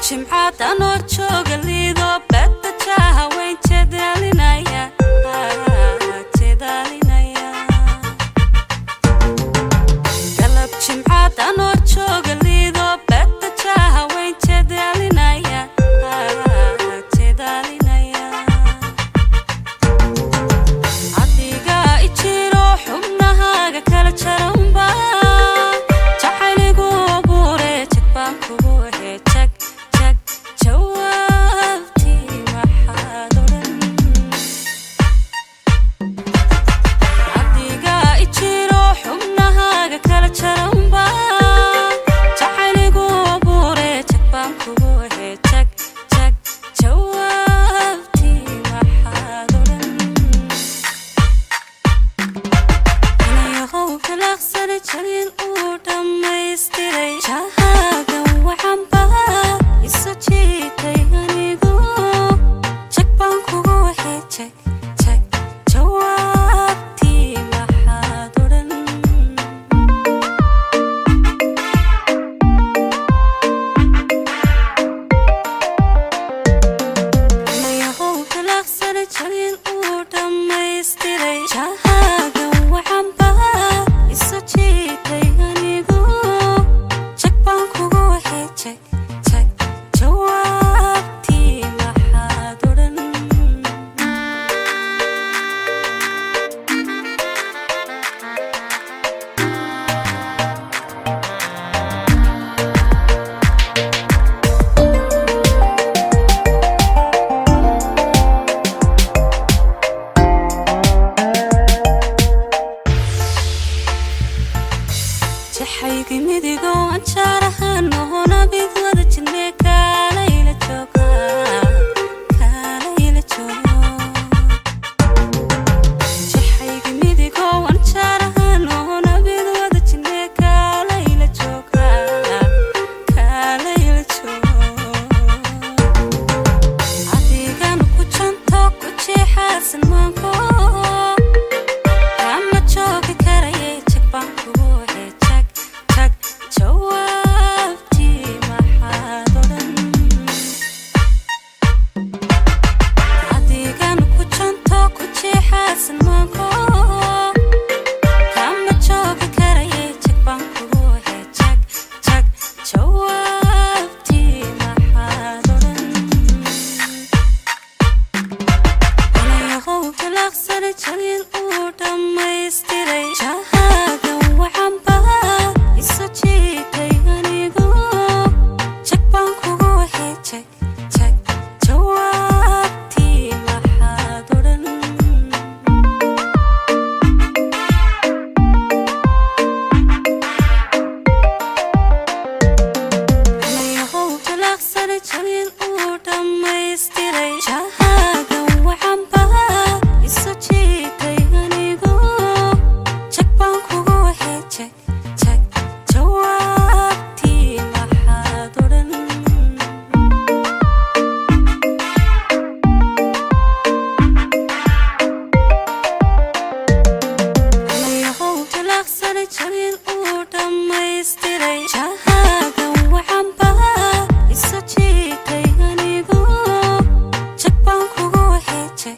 Jimcaad anoo jooga Liido, badda jaaha weyn jeedaalinaya, jeedaalinaya. Galab jimcaad anoo jooga Liido, badda jaaha weyn jeedaalinaya, jeedaalinaya. Adiga ijiro xubnahaaga kala jaranba jacayligu abuure, jag baan kugu ahe, jag, jag. Jawaabtii maxaad odhan? Adiga ijiro xubnahaaga kala jaranba jacayligu abuure, jag baan kugu ahe, jag, jag. Jawaabtii maxaad odhan? Inayahow kalaqsani jalin uu dhammaystiray jahaaga waxanba isu jiitay anigu, jag baan kugu wahay, jag, jag. Jawaabtii maxaad odhan? Inayahow kalaqsani jalin uu dhammaystiray jahaaga waxanba isu jiitay anigu, jag baan kugu wahay, jag, jag. Jawaabtii maxaad odhan? Jaxaygi midigo anjaarahaan nohona mid wada jirne, kaalayla jooga, kaalayla jooga. Jaxaygi midigo anjaarahaan nohona mid wada jirne, kaalayla jooga, kaalayla jooga. Adigan ku janto ku jeexaasan maanko kama joogi karaye, jag baan kugu wahay, jag, jag. Jawaabtii maxaad odhan? Adigan ku janto ku jeexaasan maanko kama joogi karaye, jag baan kugu wahay, jag, jag. Jawaabtii maxaad odhan? Inayahow kalaqsani jalin uu dhammaystiray jahaaga waxanba isu jiitay anigu, jag baan kugu wahay, jag, jag. Jawaabtii maxaad odhan? Inayahow kalaqsani jalin uu dhammaystiray jahaaga waxanba isu jiitay anigu, jag baan kugu wahay, jag, jag. Jawaabtii maxaad odhan? Inayahow kalaqsani jalin uu dhammaystiray jahaaga waxanba isu jiitay anigu, jag baan kugu wahay, jag.